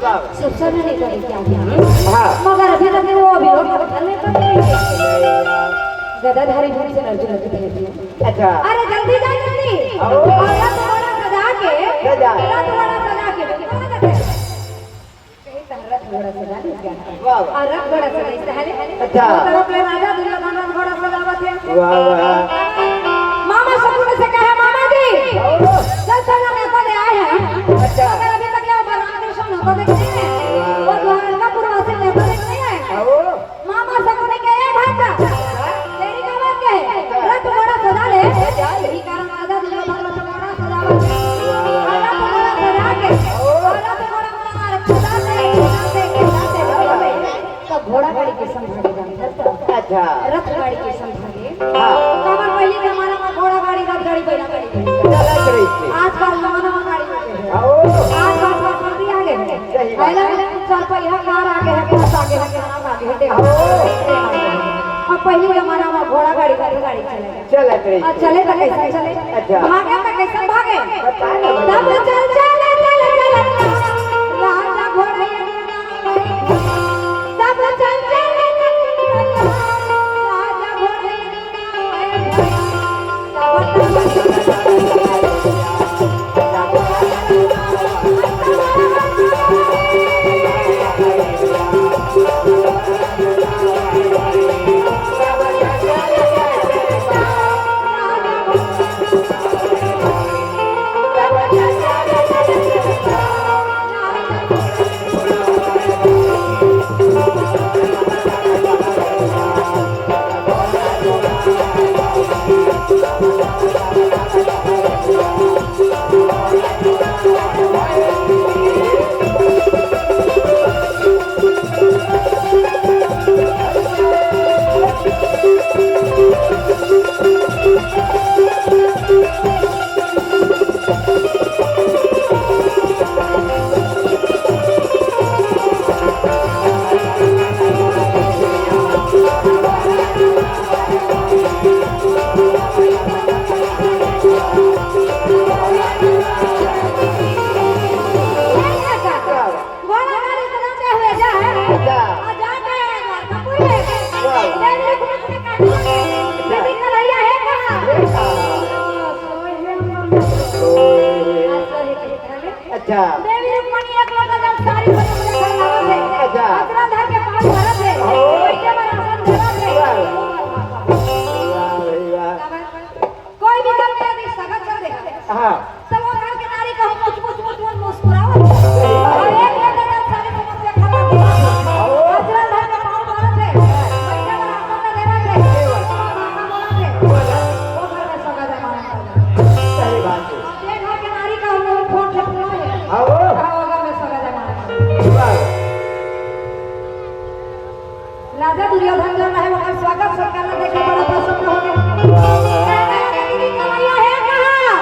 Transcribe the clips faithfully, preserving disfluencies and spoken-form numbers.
वाह। सब सब ने निकल के आ गया। हाँ। मगर अभी तक वो अभी लोग घर में पड़े हैं। गदाधारी ढंग से लड़ते लड़ते भेज दिया। अच्छा। अरे जल्दी जा जल्दी। आओ। और रथ घोड़ा सजा के, सजा। रथ घोड़ा सजा के, कहाँ जाते हैं? कहीं तो रथ घोड़ा सजा लीजिए। वाह, वाह। और रथ घोड़ा सजा इस तरह है। अच्छा। वो तरफ ले राजा दुर्योधन रथ घोड़ा सजावत है। वाह, वाह। मामा शकुन से कहे, "मामा जी, आओ। चल चल, हम न्योता दे आए हैं।" अच्छा। मगर अभी तक क्या हुआ? रामकृष्ण न्योता देते हैं। वाह, वो वाह। द्वारका पुरवासी न्योता देते हैं। आओ। मामा शकुन के, "ए भांजा, तेरी का बात कहे, रथ घोड़ा सजा ले।" सजा ले। यही कारण राजा दुर्योधन रथ घोड़ा सजावत है। और रथ घोड़ा सजा के, और रथ घोड़ा मार, सजा दे, सजा दे, सजा दे। तो घोड़ा गाड़ी के संभाले जान धरता। अच्छा। रथ गाड़ी के संभाले। हाँ। काबर पहले जमाना में घोड़ा गाड़ी, रथ गाड़ी, बैला गाड़ी। चलत रहिस। आजकल नवा नवा गाड़ी आ गए हैं। आओ। आजकल सब जल्दी आ गए हैं। सही बात। पहले चार पहिया कार आ गए हैं, बस आ गए हैं, कार आ गए हैं, देखो। आओ। अब पहले जमाना में घोड़ा गाड़ी, रथ गाड़ी चले। चलत रहिस। अब चले तो कैसे चले? अच्छा। भागे तो कैसे भागे? बता ना, तब बता। चल, चल, चल, चल, राजा घोड़ा, तब चल, चल, चल, राजा घोड़ा, तब चल, चल, चल, घोड़ा गाड़ी इतना में हुए जा है। अच्छा। और जाके द्वारकापुर में वाह। देवी रुक्मिणी से कहने लगे, "दीदी कन्हैया है कहाँ?" है कहाँ? अच्छा। देवी रुक्मिणी एक लोटा जल साड़ी भर के घर लावत है। अच्छा। अचरा धर के पाँव धरत है। ओ। बइठे बर आसन धरत है। वाह। वाह भाई वाह। कोई भी घर में यदि सगा चल देथे, हाँ। त वो घर के नारी कहूँ मुच, मुच, मुच, मुच मुस्कुरावत हे। सही बात। अउ एक लोटा जल सारी समस्या खत्म होथे। हाँ। अचरा धर के पाँव धरत हे, बइठे बर आसन ल देवत हे, सही बात। माँ, माँ बोलत हे। बोला। वो घर में सगा जमाना चल देथे। सही बात हे। जे घर के नारी कहूँ मुँह फोड़ के फुलाए हे। हाँ वो। हाँ, वो घर में सगा जमाना चल देथे। वाह। राजा दुर्योधन जो रहे, ओकर स्वागत सत्कार ला देख के बड़ा प्रसन्न हो गए। वाह, वाह। कन्हैया है कहाँ?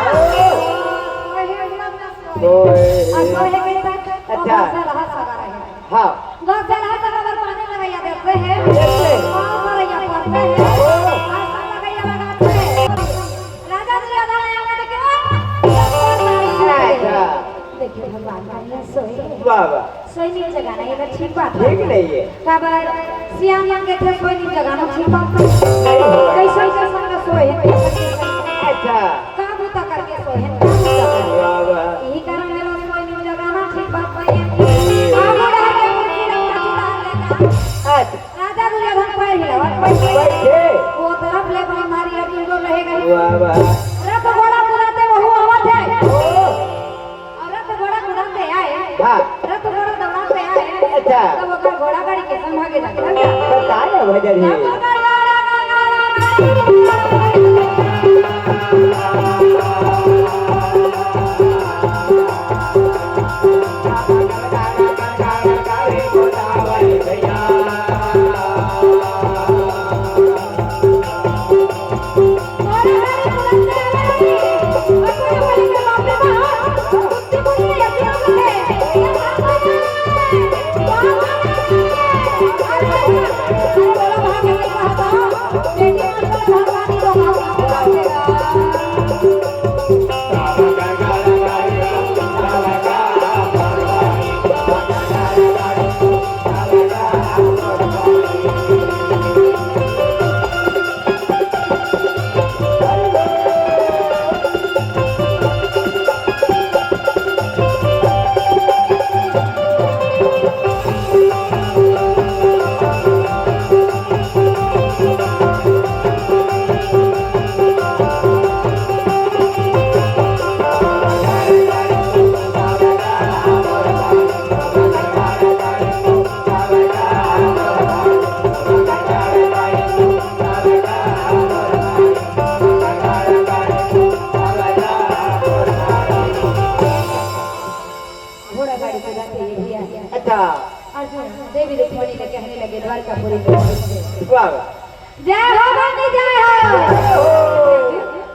ओ। आ, सोए है कैसे? अच्छा। घर से रहा सगा रहे। हाँ। घर से रहा सगा अगर पानी लगैया देते हैं। देते। पाँव पर या पड़ते हैं। ओ। आसन लगैया लगाते हैं। राजा दुर्योधन आया तो देखिए, अच्छा। देखिए भगवान कन्हैया सोए। वाह, वाह। सोए नींद जगाना ये तो ठीक बात हे। ठीक नहीं हे। काबर सियान मन कथे सोए नींद जगाना ठीक बात हे। नहीं हो। कैसे कैसे संग सोए हे? अच्छा। का बूता करके सोए हे? का बूता करके? वाह, वाह। यही कारण हे सोए नींद जगाना ठीक बात नहीं हे। आ बूढ़ा के कुर्सी रखा छुड़ा लेगा। अच्छा। राजा दुर्योधन पैर हिलावत बैठे। बैठे। वो तरफ ले भाई मारी अब तुम लोग रहेगा ही। वाह, वाह। रथ घोड़ा कुदाते वहू आवत हे। ओ। अउ रथ घोड़ा कुदाते आए, हाँ। रथ घोड़ा दौड़ाते आए, अच्छा। तब ओकर घोड़ा गाड़ी के संभागे जाके लग गया। बताए ना भैया जी। द्वारकापुरी के। वाह। जय हो बंदी, जय हो।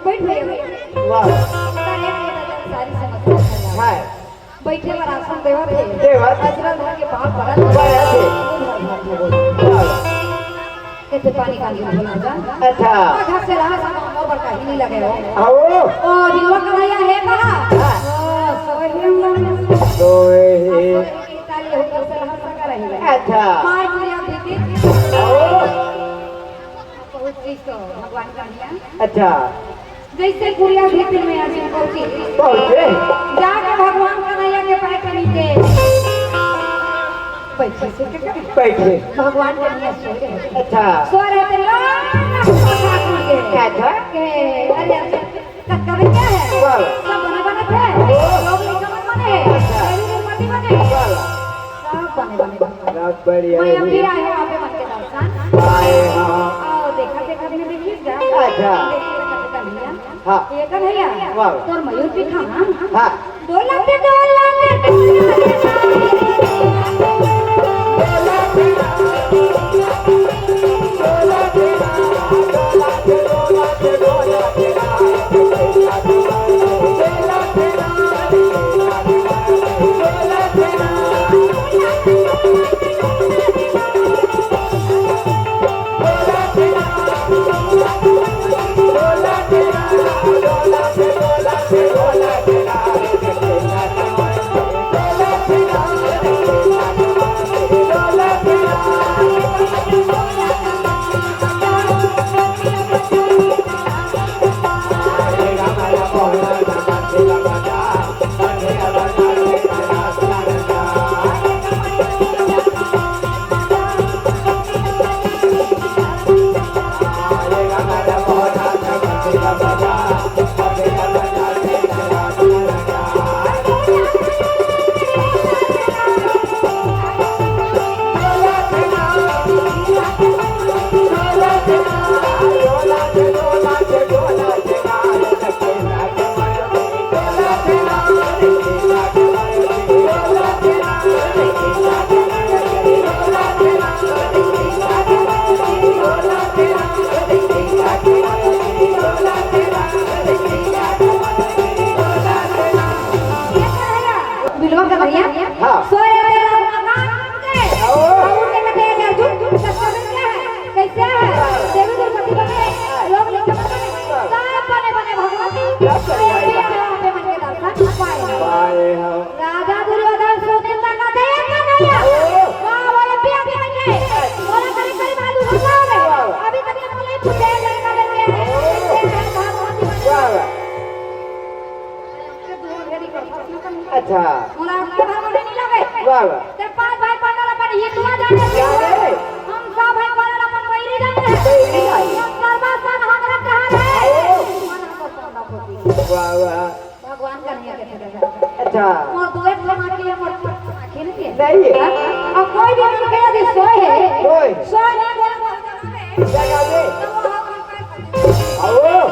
बैठ भैया, बैठ। वाह। सारी समस्या हल। हाय। बैठे बर आसन देवत हे। देवत। अचरा धर के पाँव परत हे। परत हे। वाह। कहते पानी का नहीं भूला जा। अच्छा। आधा से रहा सब मोर पर कहीं नहीं लगे हो। आओ। ओ, दिलवा कन्हैया हे कहा? हाँ। ओ, सोहे मन। सोहे। ताली हो, कैसे रहा सका रही है। अच्छा। माय गुड़िया दीदी। आओ। बहुत चीज तो भगवान का दिया। अच्छा। जैसे गुड़िया भीतर में आ जिनको की। पहुँचे। जाके भगवान कन्हैया के पैर के नीचे। बैठे से के बैठे। भगवान कन्हैया सो रहे। अच्छा। सो रहे थे, लो, ठाकुर के। अच्छा। के, अरे, अरे, कब क्या है? वाह। सब बने बने थे। ओ। लोग नहीं समझ बने। अच्छा। मेरी दुर्मति बने। वाह। सब बने बने। बहुत बढ़िया मैं है। अभी आए हूँ आपके मन के दर्शन। आए हाँ। आओ, देखा, देखा, मैं देखिए जा। अच्छा। देखिए, देखा, देखा, भैया। हाँ। ये कर भैया। वाह। तोर मयूर भी खा, हाँ। हाँ। डोलत, डोलत, डोलत। बिलवा का भैया। हाँ। सोए तेरा मकान के। आओ। और उनके कहते हैं, "अर्जुन, सत्संग क्या है? कैसे है? देवी दुर्मति बने, लोग नहीं समझते। सब बने बने भगवान।" सब बने बने। यहाँ पे मन के दर्शन पाए। पाए हम। राजा दुर्योधन सोते तक आते हैं क्या भैया? आओ। वाह, बोले पिया के बन गए। बोला, "करीब करीब आलू हो जाओगे।" वाह। अभी तक ये बोले, "पूछे लड़का लड़के हैं, कैसे है, भगवती बने?" वाह, वाह। अच्छा। मोला आपके भाव में नहीं लगे। वाह, वाह। ते पांच भाई पंडल अपन हितवा जाने से जाने। हम सब भाई पंडल अपन बैरी जाने। बैरी जाने। हम सर्वा सन हमारा कहाँ है? आओ। मन हमर पंडा पोती। वाह, वाह। भगवान का नहीं है कहते हैं। अच्छा। मोर दुए ठो माटी है, मोर आँखी नहीं है। नहीं है। हाँ? अब कोई भी आँखी के यदि सोए है, सोए। सोए नहीं बोला तो जगा दे। तो वो हम आओ।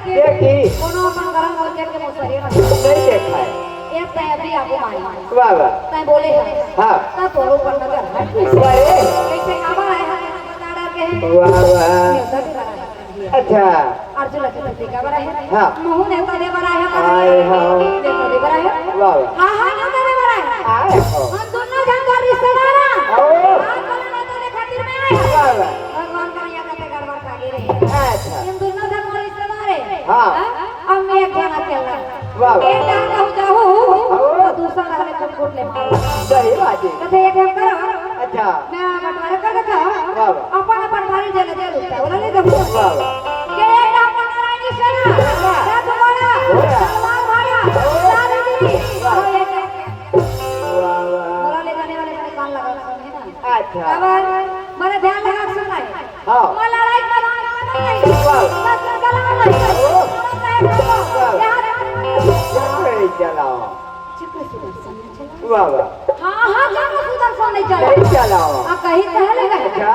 देखी। कोनो अपन गरम हो के मोसरी ना। नहीं देखा है। ये तय अभी आपको मालूम है। वाह, वाह। तय बोले हैं। हाँ। तब तोरो पर नजर है। वाह रे। कैसे काबर आए हैं, बता डर के हैं। वाह, वाह। ये सब भी बता डर के हैं। अच्छा। अर्जुन लगे तो देखा बड़ा है। हाँ। महू ने तो दे बड़ा है। आए हाँ। ने तो दे बड़ा है। वाह, वाह। हाँ, हाँ, ने तो दे बड़ा है। आए हो। हम दोनों जन का रिश्तेदार हैं। आओ। आज वाला ने तो दे खातिर में आए हैं। वाह, वाह। भगवान का यहाँ का गड़बड़ खा गए। अच्छा। इन दोनों से मोर रिश्तेदार है। हाँ। हाँ? अब मैं एक जना अकेला। वाह, वाह। एक जना कहूँ जाहू, हाँ। तो दूसरा रहले कुट कुट ले मारो। सही बात है। कहते एक काम करो। अच्छा। मैं बंटवारा कर देता हूँ। वाह, वाह। अपन अपन भारी जेल जेल उठा, बोला ले जाहू। वाह, वाह। के एक जना नारायणी सेना, वाह। रथ घोड़ा, घोड़ा। तलवार भाला, वाह। सारथी, वाह। और एक वाह, वाह। बोला ले जाने वाले बड़े कान लगा, समझे ना? अच्छा। काबर, बड़े ध्यान लगा सुनना है। हाँ। मैं लड़ाई का नाम नहीं। वाह। बस मैं चला नहीं। ओ। वाह। यहाँ चुप रही चलाओ। चुप रही सुदर्शन नहीं चला। वाह, वाह। हाँ, हाँ, जानो सुदर्शन नहीं चला। नहीं चलाओ। आ, कहीं पहले गए। अच्छा।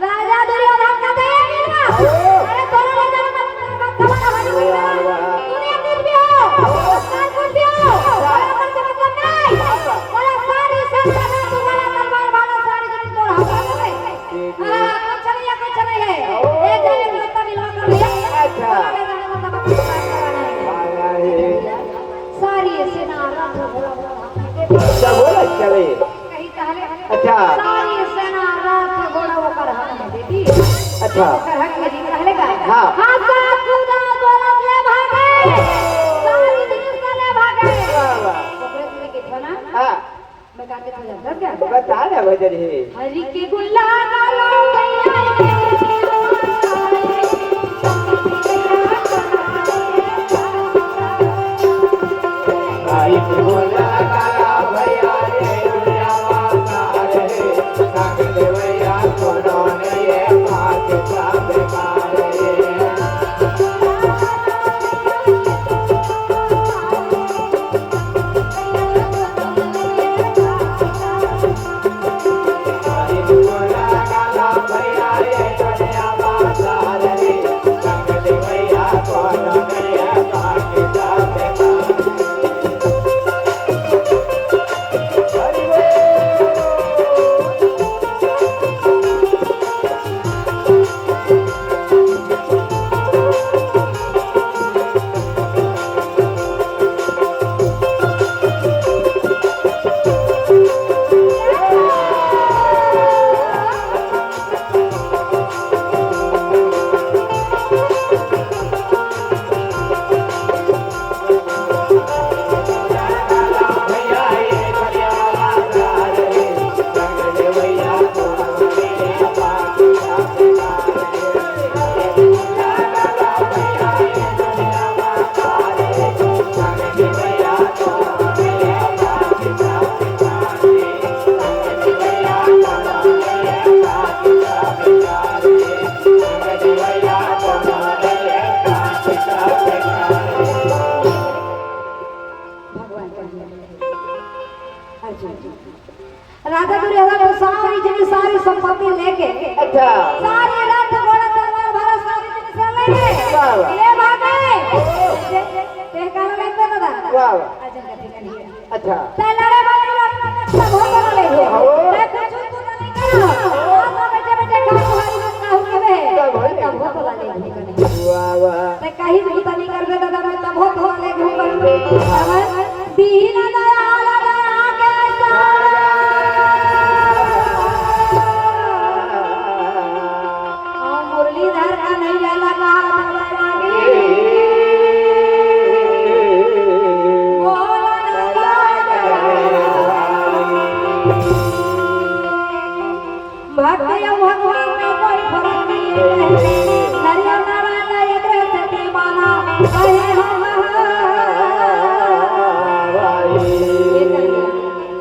राजा दुर्योधन का तो ये मिलवा। ओ। अरे, तोरा ले जाना मत, मत, मत, मत, मत, मत, वाह, वाह। दुनिया कुछ भी हो, संसार कुछ भी हो, वाह। बड़ा कर के मतलब नहीं। वाह, वाह। बड़ा सारी संसार में तुम्हारा तलवार भाला सारी जमीन तोड़ हम। अच्छा, बोला, अच्छा भाई। कही कहले, अच्छा। सारी सेना रथ घोड़ा ओकर हाथ में दे दी। अच्छा। ओकर हक में जी कहले का? हाँ। हाँ, सात कूदा बोलत ले भागे। सारी धनुष ले भागे। वाह, वाह। ओकरे से के था ना? हाँ। मैं गा के था, जानत हस का? बता ना भजन ही। हरि के गुलाम लो भैया। भगवान का नाम। अर्जुन। राजा दुर्योधन तो सारी जितनी सारी संपत्ति लेके, अच्छा। सारी रथ घोड़ा तलवार भरा सारी जितनी से लेके वाह, वाह। ले भागे। ते, ते कहला लगबे दादा। वाह, वाह। अर्जुन का ठीक नहीं है। अच्छा। ते लड़े वाले लड़े वाले सब हो तो लड़े हो। हो। ते कुछ तू तो नहीं करो। हाथ में बैठे बैठे खा तुम्हारी बात ना हो के बे। सब हो। तब हो तो लड़े हो। वाह, वाह। ते कहीं भी तो नहीं करबे दादा, मैं तब हो तो लड़े हो। अब दीन दयाल दया के सागर। हाँ, मुरलीधर कन्हैया लगा दवाई। बोला ना। भक्ति अउ भगवान में कोई फर्क नहीं है। नरिया नारायण एकरे से दीवाना कहे हम। ये कहिए।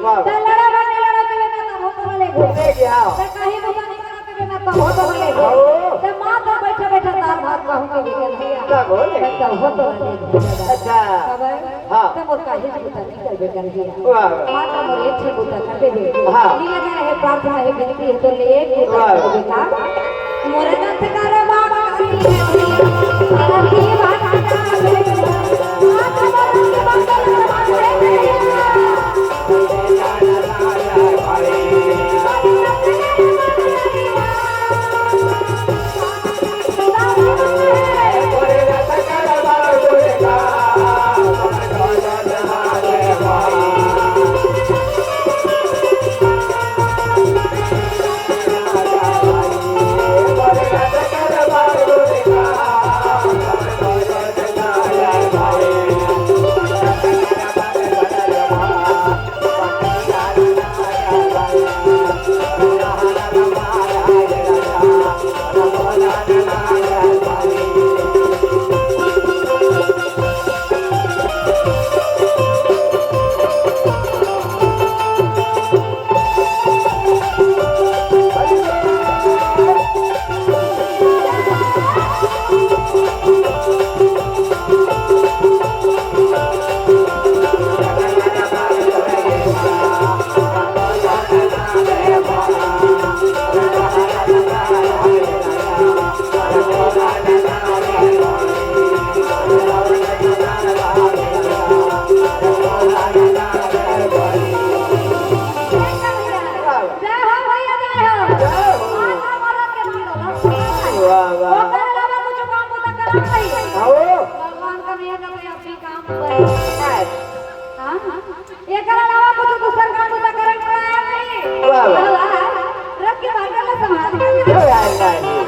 वाह। त लड़े भागे लड़े के बेटा तब होत वाले घूम। ले गया। त कहीं बुता नहीं करा के बेटा तब होत वाले घूम। आओ। त माँ तो बैठे बैठे दाल भात कहूँ के बेटा भैया। तब हो ले। तब होत वाले घूम। अच्छा। तब हाँ। त मोर काहे से बुता नहीं करबे कर दिया। वाह, वाह। माँ का मोर एक से बुता कर दे दे। हाँ। लीला जा रहे प्रार्थना है, विनती है, तो ले एक बुता वाह। कर दे बेटा। मोर दंत कर बाबा की है, तेरा की बात कर दे। माँ का मोर की बात कर दे। संभाल। अरे यार, नहीं।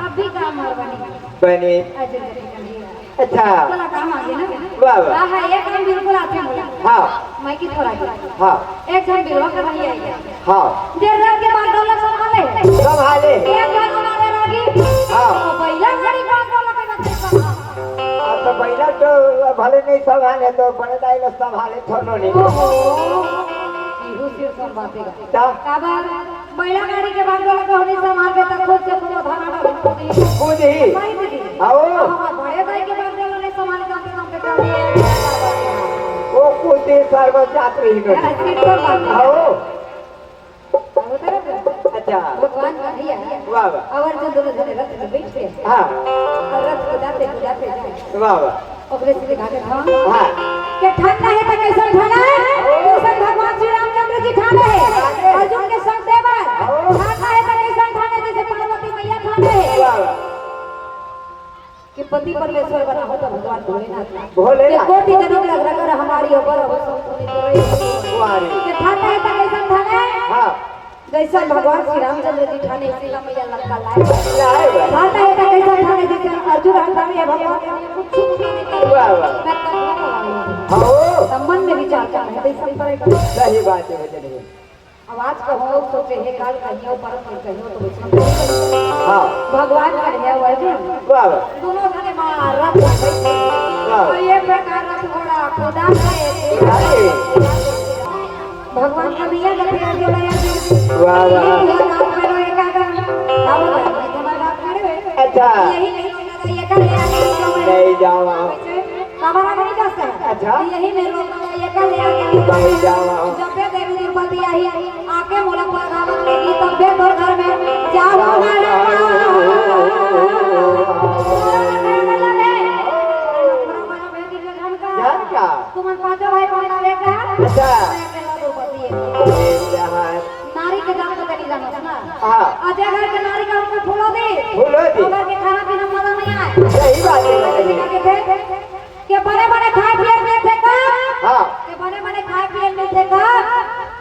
अब भी काम और बने। बने। अर्जुन का टिकट दिया। अच्छा। बोला काम आ गया ना? वाह, वाह। हाँ, हाँ, ये काम बिल्कुल आते हैं बोला। हाँ। मैं की थोड़ा की। हाँ। एक झन बिरवा कर रही है। हाँ। देर रात के बागडोला संभाले। संभाले। एक झन हमारे रागी। हाँ। तो बैला गाड़ी बागडोला के बच्चे संभाल। अब तो बैला तो भले नहीं संभाले, तो बड़े दाई लोग संभाले थोड़ो नहीं। ओहो। इहू सिर संभालेगा। का? काबर? बैला गाड़ी के बागडोला कहूँ नहीं संभाल के, तब खुद से खुद धाना डाल खुद ही। खुद ही। नहीं दीदी। आओ। अब हमारे बड़े दाई के बागडोला नहीं संभाल, कम से कम पे कर दिए। वो खुद ही सर्वजात रही गई। हाँ, सिर संभाल। आओ। अब उधर अच्छा। भगवान का दिया। वाह, वाह। और जो दोनों जने रथ में बैठ के हाँ। और रथ कुदाते कुदाते जाए। वाह, वाह। ओकरे से दिखा के ठान। हाँ। के ठानना है तो कैसन ठाना है? ओ। कैसन भगवान श्री रामचंद्र जी ठाने है। ठाने। अर्जुन के संग देवर। ओ। ठानना है तो कैसन ठाने, जैसे पार्वती मैया ठाने है। वाह, वाह। कि पति परमेश्वर बना हो तो भगवान भोलेनाथ। भोलेनाथ। ये कोटि जन्म लग रहा हमारी ऊपर हो सब वाह रे। कि ठानना है तो कैसन ठाने? हाँ। जैसे भगवान श्री रामचंद्र जी ठाने सीता मैया लंका लाए। लाए बा। ठानना है तो कैसन ठाने, जैसे अर्जुन हंसा है भगवान ने कुछ भी नहीं किया। वाह, वाह। मैं कब हूँ भगवान? हाँ। तो मन में विचार कर रहे थे, सब तरह का। सही बात है, भजन है। अब आज कहो सोचे हे काल कहियो, परम कल कहियो, तो वैसा हाँ। भगवान कहिया अर्जुन। वाह, वाह। दोनों जने माँ रथ में बैठे। वाह। और ये प्रकार रथ घोड़ा खुदा से अरे। भगवान का मैया का प्यार जो लगा जी। वाह, वाह। ये हुआ रात में रो एका का। क्या बोला? ये तुम्हारा बात करे हुए। अच्छा। यही नहीं होता था, ये कर लिया, ये कर लिया। नहीं जावा। हमारा नहीं कर सकता। अच्छा। यही में रो, ये कर लिया, ये कर लिया। नहीं जावा। जब ये देवी द्रौपदी आई, आके मोला पधरावत लेगी, तब फिर तोर घर में जाओ। जाओ, जाओ। जान का? तुमन पांचों भाई कौन नावे का? अच्छा। मैं अकेला द्रौपदी है। ए जहान। नारी के जात को तेरी जानत ना। हाँ। अजय घर के नारी का हमको फूलो दी। फूलो दी। अगर के खाना पीना मजा नहीं आए। सही बात है, सही बात है। के बने बने खाए पिए मिलथे का? हाँ। के बने बने खाए पिए मिलथे का?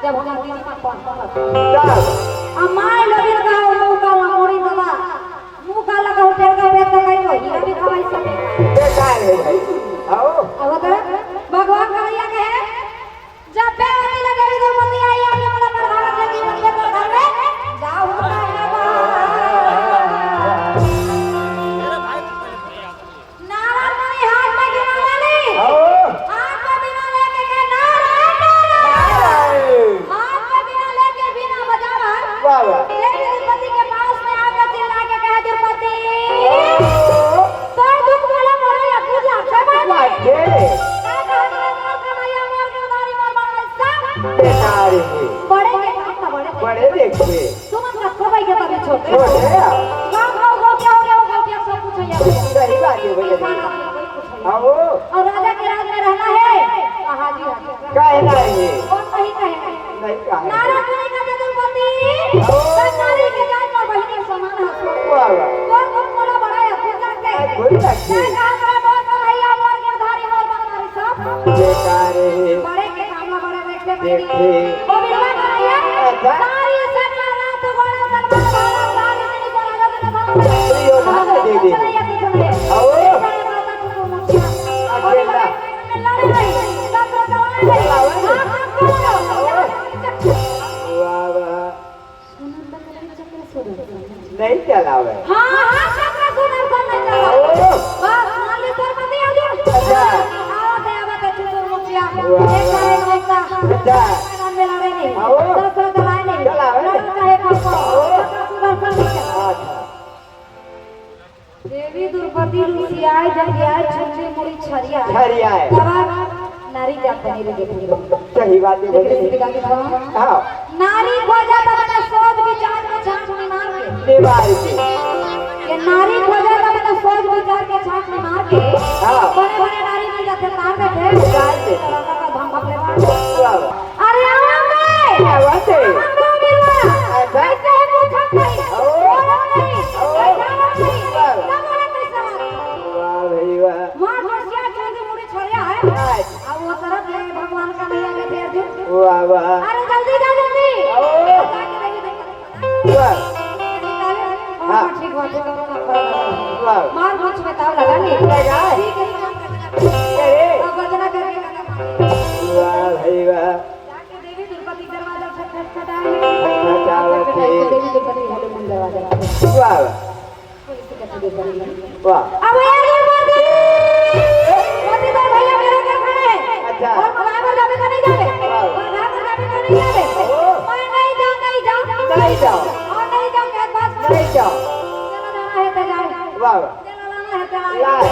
जब हम दीदी का पास तब। अब माय लोगिन का हो, मुंह का मोड़ी दबा। मुंह का लगा हो, तेल का बेच का कहीं को हीरा भी खवाई सब। बेकार है भाई। आओ। अब तो भगवान का भैया कहे, जब पे होती लगे रे, जब मती आई, आई, अपना प्रधान के जीवन के तो घर में जाओ। नारायण मणि हाथ में गिरा वाली। आओ। हाथ में बिना लेके के नारायण, नारायण। नारायण। हाथ में बिना लेके बिना बजावा। वाह, वाह। देवी द्रौपदी के पास में आके चिल्ला के कहा, "द्रौपदी, आओ। तोर दुख बोला मोरे या कुछ लागे बात है।" का कहा, "मोर कमैया, मोर गिरधारी, मोर बनवारी सब।" बेकार है। बड़े के काम ना बड़े। बड़े देखते। तुमन कतको भाई के तभी छोटे। छोटे हैं। गाँव, गाँव, गाँव क्या हो गया, वो गाँव क्या सब कुछ है यार। सही बात है भैया। किसान आदमी कोई कुछ नहीं। हाँ, वो। और राजा के राज में रहना है, तो हाजिर, हाजिर। काहे ना है? कौन नहीं कहे? नहीं कहे। नारद मुनि का जन्म पति, आओ। संसारी के जाए तो बहिनी समान है। वाह, वाह। कौन कौन बोला बड़ा है, खुद जाके। खुद जाके। क्या कहा बड़ा बोल, बोल, भैया, बोल, गिरधारी, बोल, बोल, हमारी सब। बेकार है। बड़े के काम में बड़ा देखे। वो बिरवा बनाया। अच्छा। सारी सन्ना रात गोड़ा तलवार वाला सारी इतनी बड़ा रात का था। श्री योद्धा ने दे दी। चला या कुछ नहीं। आओ। ये सारा रात आपको मुखिया। अकेला। और लड़े नहीं, शस्त्र चलाए नहीं। चलाए नहीं। हाथ हाथ करो। आओ। वाह, वाह। सुनत नहीं चक्र सुदर्शन। नहीं चलावे। हाँ, हाँ, चक्र सुदर्शन नहीं चलावे। ओ। बस, मान ली तोर पति आ गया। अच्छा। आवा दे, आवा दे, चुचुर मुखिया। वाह, एक वाह। करे नहीं का। अच्छा। मैदान में लड़े नहीं। आओ। शस्त्र चलाए नहीं। चलावे। लड़ो चाहे कब को। ओ। चक्र सुदर्शन नहीं चलावे। अच्छा। देवी द्रौपदी रुसियाए, जंगियाए, छुट्टी मुड़ी छरियाए। छरियाए। तब नारी जात बनी रही देखो। सही बात है, लेकिन बोले। इसकी गाली खाओ। हाँ। नारी खोजा तब न सोच विचार के छाछ निमार के। निमार के। ये नारी खोजा तब न सोच विचार के छाछ निमार के। हाँ। बड़े बड़े नारी मिल जाते, तार देते। तार देते। लड़का का धम भपले मार। वाह, वाह। अरे आवा बे। आवा बे। आवा बे, बिरवा। अच्छा। कैसे है पूछत नहीं? ओ। बोलो नहीं। ओ। पहचानो नहीं। वाह। ना बोले कैसे बात? वाह भाई वाह। माँ जोसिया चूंकि मुड़ी छोड़िया है। आज। अब वो तरफ है भगवान का मैया के दे दे। वाह, वाह। अरे जल्दी जा, जल्दी। ओ। जाके देवी देखो। वाह। वाह। मार मुझ में ताव लगा नहीं। लगा। ठीक है, समान करके अरे। और गर्जना करके करना। वाह भाई वाह। जाके देवी दुर्पति दरवाजा खटखटाए। खटखटावत हे। देवी दुर्पति हनुमान दरवाजा। वाह। वाह। अब ये जो पति, पति तो भैया मेरे घर खड़े हैं। अच्छा। और मनाए बर जाबे तो नहीं जाबे? हाँ। और घर पर जाबे तो नहीं जाबे? ओ। मैं नहीं जाऊँ, नहीं जाऊँ। नहीं जाओ। और नहीं जाऊँ, कहत बस। नहीं जाओ। चला जाना है तो जाए। वाह, वाह। चला लाना है तो आए। लाए।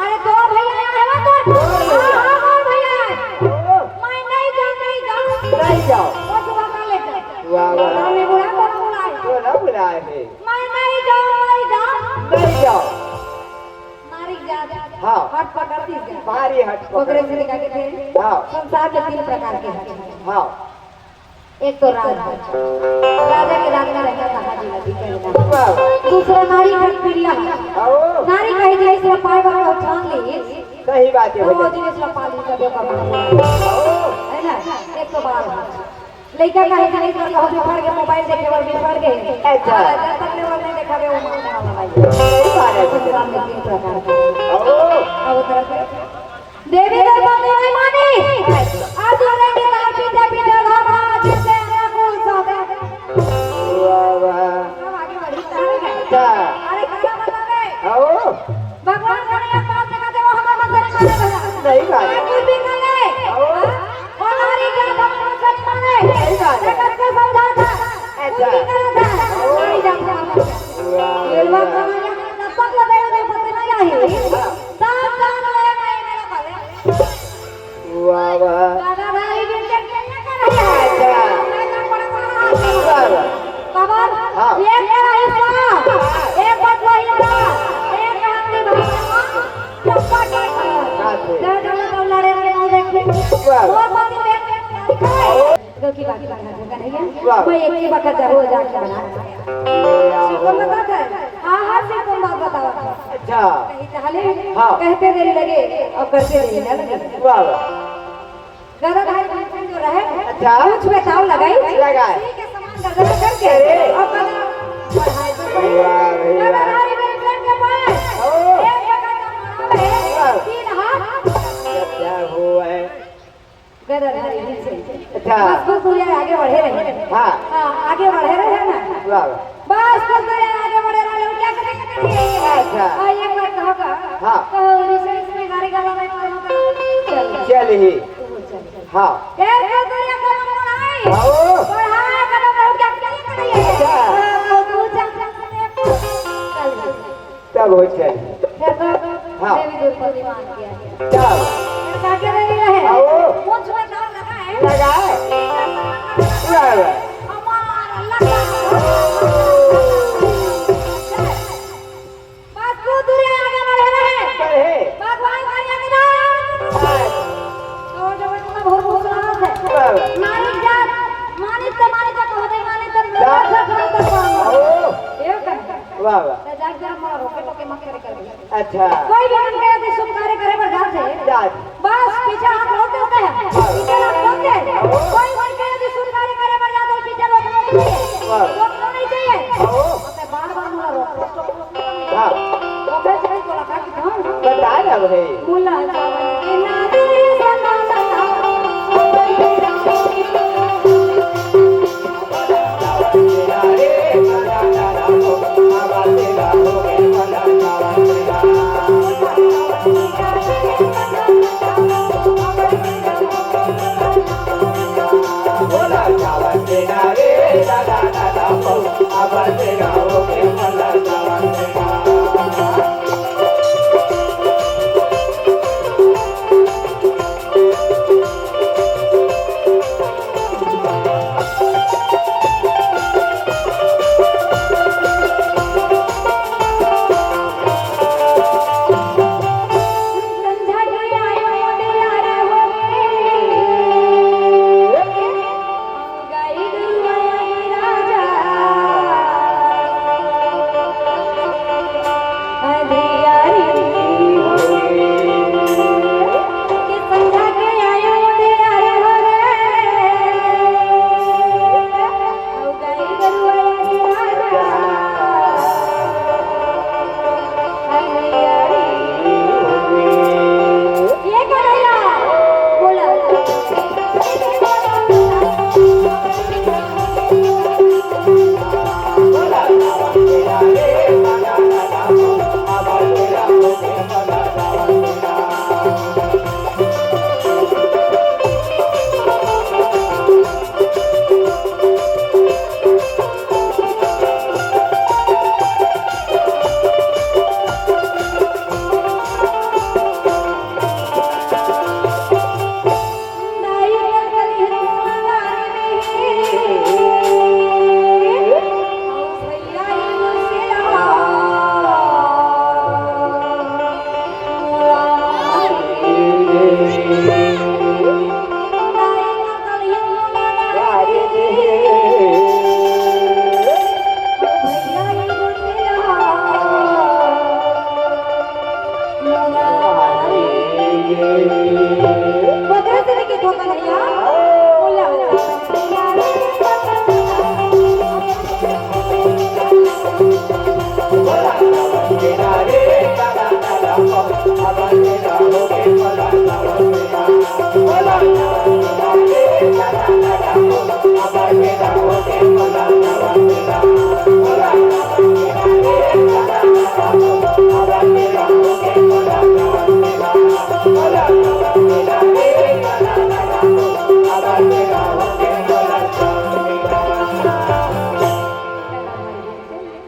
अरे दो भैया आए हैं तो? दो भैया। हाँ, हाँ, दो भैया आए। ओ। मैं नहीं जाऊँ, नहीं जाऊँ। नहीं जाओ। वो दुआ कर लेते। वाह, वाह। मैं बुला, तो बुलाए। तो ना बुलाए हैं। मैं नहीं जाऊँ, नहीं जाऊँ। नहीं जाओ। नारी जात हाँ। हट पकड़ती है। भारी हट पकड़। पकड़े से निकाल के थे। हाँ। संसार में तीन प्रकार के हट। हाँ। एक तो राज हट। राजा के राज में रहना कहाँ जी लगी कहना। वाह। दूसरा नारी हट पिल्ला हट। आओ। नारी कही जी इसमें पाए बार को ठान ली। सही बात है तो वो भैया। जी इसमें पाली का बेटा बना। आओ। है ना? एक तो बाल हट। लइका काहे जानी तो कहूँ बिफर के मोबाइल देखे बर बिफर के। अच्छा। हाँ, जब तक ले बर नहीं देखा गया, वो मारने वाला भाई। सही बात है। संसार में तीन प्रकार के। ओ। अब उधर पे देवी दरबार में नहीं मानी। आज वाले के तार पीछे पीछे भाग रहा, जैसे अनुकूल साहब। वाह, वाह। अब आगे बढ़ी, तार है। अच्छा। अरे, गाना बता दे। आओ। भगवान खड़े हैं, पास में कहते, "वो हमारे मन से नहीं माने भैया।" सही बात है। कोई भी कर ले। आओ। हाँ? वो नारी के भगवान से नहीं माने। सही बात है। मैं करके समझा था। अच्छा। कोई भी कर था। आओ। नारी जात का। वाह, ये लोग वाह। हमारे यहाँ तब तक लगे हुए पता नहीं क्या है। हाँ। सब काम ले गए, मेरा भले। वाह, वाह। दादा भाई बिल्कुल क्या कर रहे हैं? अच्छा। मैं तो बड़ा बड़ा हाथ वाह, वाह। बाबा, हाँ। एक कराही बा, एक बटोही बा, एक हाथी बा, चप्पट बा। हाँ, ठीक। जय जगत और नरेंद्र मोदी। वाह। और बाकी देख के दो की बात बना दो, कन्हैया। वाह। मैं एक ही वक्त जाहूँ, जाके बना। ले आओ। कौन बताता है? हाँ, हाँ, से कौन बात बतावा? अच्छा। कहीं टहले, हाँ। कहते देरी लगे और करते देरी न लगे। वाह, वाह। गदाधारी भीमसेन जो रहे, अच्छा। पूछ में ताव लगाई, लगाए। ठीक है, समान गर्दन करके अरे। और कदम बढ़ाए तो सही। वाह भाई वाह। गदाधारी भीमसेन के पास ओ। एक जगह का मारा है, वाह। तीन हाथ। क्या हुआ है? गदाधारी भीमसेन। अच्छा। बस कुछ दूर आगे बढ़े रहे। हाँ। हाँ, आगे बढ़े रहे ना। वाह, वाह। बस कुछ दूर आगे बढ़े रहे, लोग क्या करेंगे? अच्छा। हाँ, ये बात कहो का? हाँ। तो रिसेंट में गाड़ी गाड़ी में कहो का? चल। चल ही। हाँ। एक दो दो एक कदम बढ़ाई। आओ। बढ़ाया कदम बढ़ गया, क्या करिए? अच्छा। हाँ, तो तू जा, जा, जा, चल। तब हो चल। देखो, हाँ। देवी द्रौपदी मान गया। तब। क्या क्या देवी रहे? आओ। पूछ में दम लगा है। लगा है। लगा है। हमारा लगा। बस कुछ दूर आगे बढ़े रहे। बढ़े। भगवान का यज्ञ। बस। छोड़ दो, इतना बहुत मुस्कुराहट है। बस। मानिक जात, मानिक तो मानिक का कहते, मानिक तो जात। मानिक तो मानिक। आओ। ये कर। वाह, वाह। तो जात जरा मोर रोके टोके मत करे कर। अच्छा। कोई भी मन के यदि शुभ कार्य करे बर जात है, जात। बस पीछे हाथ रोक देते हैं। पीछे हाथ रोक दे। कोई मन के यदि शुभ कार्य करे बर जात है, पीछे रोकना नहीं चाहिए। वाह। रोकना नहीं चाहिए। आओ। बार बार मोला रोक, रोक, रोक, रोक। हाँ। वो कैसे नहीं बोला, क्या किया? बता रहा भाई। बोला, जावन के नारी सदा सदा।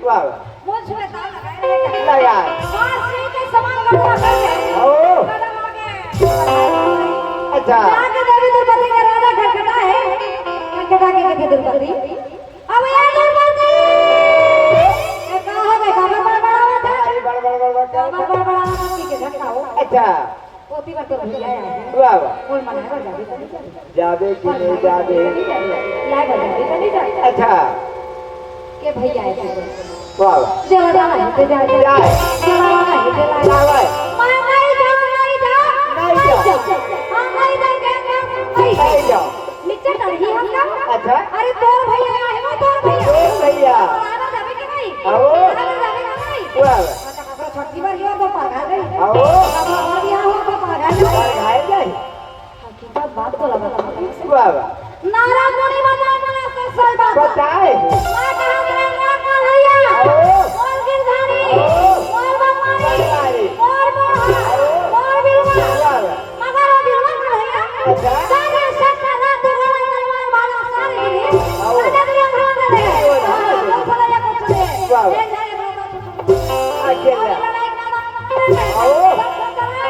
वाह, वाह। मुझ में दाग लगाए रहे। ना यार। बांसुरी के समान गड़बड़ा करके ओ। कदम आगे। अच्छा। जाके देवी दुर्पति का राजा खटखटा है। खटखटा के कथे दुर्पति, अब ये दुर्पति, ये का हो गए? काबर बड़बड़ावत है? अरे बड़, बड़, बड़, बड़, क्या काबर बड़बड़ावत है? ठीक है, झटका हो। अच्छा। ओती बर तोर भैया आए हे। वाह, वाह। कोई मना है, जाबे तो नहीं जाबे। जाबे कि नहीं जाबे? लाए बर जाबे तो नहीं जाबे। अच्छा। के भैया आए थे। वाह, वाह। जला डाला है, तो जा, जा। जाए। जला वाला है, जला। जाए। मैं नहीं जाऊँ, नहीं जाऊँ, नहीं नहीं जाऊँ। जाऊँ। हाँ, नहीं जाऊँ, नहीं जाऊँ, नहीं जाऊँ। नहीं जाऊँ। मिक्सचर डाल ही हम लोग। अच्छा। अरे, तोर भैया आए हे, वो तोर भैया। तोर भैया। आना जाबे कि नहीं? आओ। आना जाबे कि नहीं? वाह, वाह। छोटकी बार ये तो पढ़ा गई। आओ। अब और यहाँ हो तो पढ़ा गई। पढ़ा गई। हकीकत बात तो लगा। वाह, वाह। नारा मुनि बताए मना से सही बात। बताए। मैं कहा तेरे मोर का भैया। आओ। मोर गिरधारी। आओ। मोर बम्मारी। बम्मारी। मोर मोहा। आओ। मोर बिलवा। वाह, वाह। मगर वो बिलवा का भैया। अच्छा। सारे सत्तर रात वाला तलवार वाला सारे गिरे। आओ। राजा दुर्योधन दे। आओ। हाँ, कौन सा भैया कौन सा दे? वाह, वाह। ए, जाए, बाबा, आ, खेल रहा। आओ।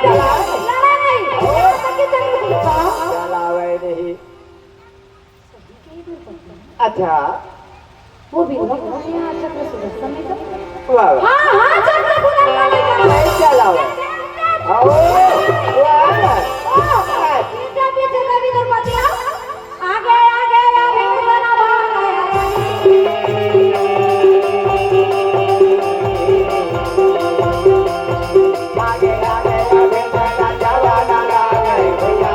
चलावे नहीं। आओ। चलावे नहीं। अच्छा। वो भी हुआ, यहाँ चक्र सुदर्शन में तो। वाह, वाह। हाँ, हाँ, चक्र सुदर्शन में तो। नहीं चलावे। आओ। वाह। ओ, पीछे, पीछे कभी दुर्पति आओ। आगे, आगे, आगे, बना, बना, आगे, आगे, आगे, बना, जवाना, आगे, भैया।